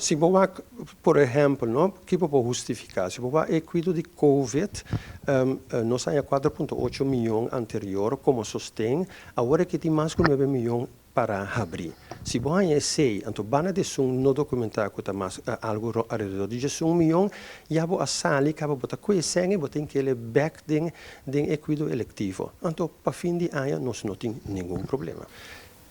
Si bo wak, por ehèmpel, no, kiko por hustifiká? Si bo wak e kuido di Covid, nos a 4.8 mion anterior komo sosten, awor aki tin mas ku 9 mion pa habri. Si bo haña esei, anto banda di esun no dokumentá ku ta mas algu alrededor di 1 mion, ya bo a sali, kaba bo ta kueseng, bo tin ku bèk den e kuido elektivo. Anto, pa fin di aña, nos no tin ningun problema.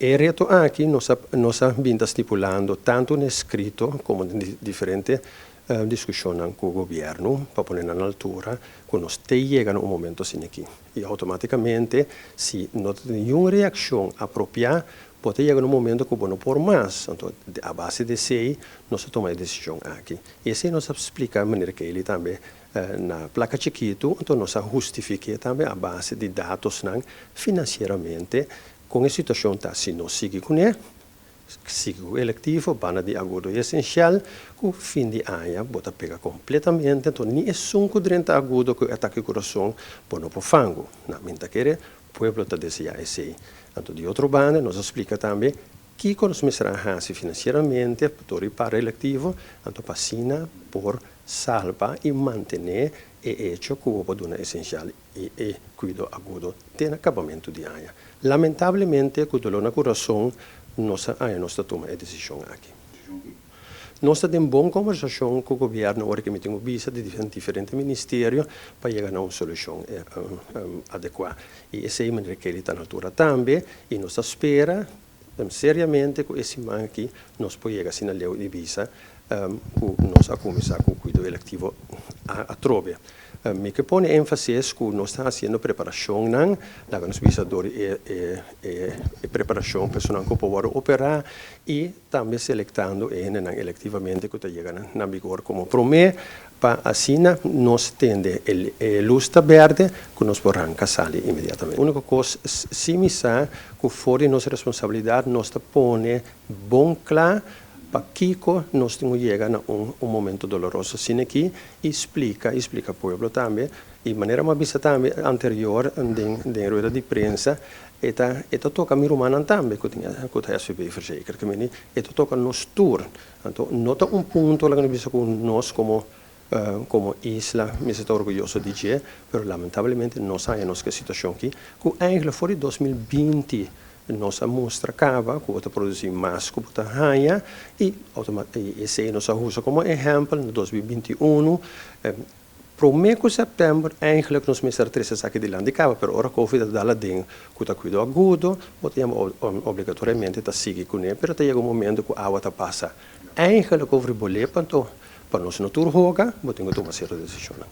E reto aki nos nos a bin stipulando tantu na eskrito komo den diferente diskushon ku gobièrnu pa pone na altura ku nos ta yega na un momento asina aki. I outomátikamente, si no tin ningun reakshon apropiá, por yega un momento ku no por mas. Anto, a base di esei, nos a tuma e desishon aki. I esei nos a splika manera ku e tambe na plaka chikitu, anto nos a hustifiká tambe a base di datonan finansieramente ku e situashon ta si nos sigui kuné, sigui ku elektivo, banda di agudo i esensial, ku fin di aña bo ta pega kompletamente, anto ni esun ku drenta agudo ku atake kurason, bo no por fangu. Na mi n' ta kere, pueblo ta deseá esei. Anto di otro banda, nos a splika tambe kiko nos mester hasi finansieramente, pa para elektivo, anto pa asina por salba i mantené e echo ku bo duna esensial i kuido agudo te akabamentu di aña. Lamentablemente, ku doló na kurason, nos a tuma e desishon aki. Nos tin bon kombersashon ku gobièrnu, ora ku mi tin bista di diferente ministerio pa yega na un solushon adekuá. I esei manera ku e ta na altura tambe, i nos ta spera seriamente ku e siman aki nos por yega asina leu di bisa ku nos a kuminsá ku kuido elektivo atrobe. Mi ke pone énfasis ku nos ta hasiendo preparashonnan, laga nos bisa dor e preparashon personal ku por operá i tambe selektando e hendenan elektivamente ku ta yega na vigor komo promé pa asina nos tende e lus ta bèrdè ku nos por ranka sali inmediatamente. Úniko kos si mi sa ku for di nos responsabilidat nos ta pone bon kla pa kiko nos tin ku yega na un momento doloroso asina aki i splika pueblo tambe i manera m'a bisa tambe anterior den rueda di prensa e ta toka mi rumannan tambe ku ta SVB verzekerd ke men e ta toka nos tur. Anto no ta un punto laga nos bisa ku nos komo isla mester ta orguyoso di dje, pero lamentablemente nos sa nos ku situashon aki ku eigenlijk for di 2020 nos a mustra kaba ku ta produsí mas ku ta haña i esei nos a usa komo ehèmpel na 2021. Promé ku sèptèmber eigenlijk nos mester trese esaki dilanti kaba, pero ora Covid a dal aden ku ta kuido agudo, bo ta yama obligatoriamente ta sigui kuné, pero ta yega un momento ku awa ta pasa eigenlijk over bo lepa, anto pa nos no tur hoga, bo tin ku tuma sierto desishonnan.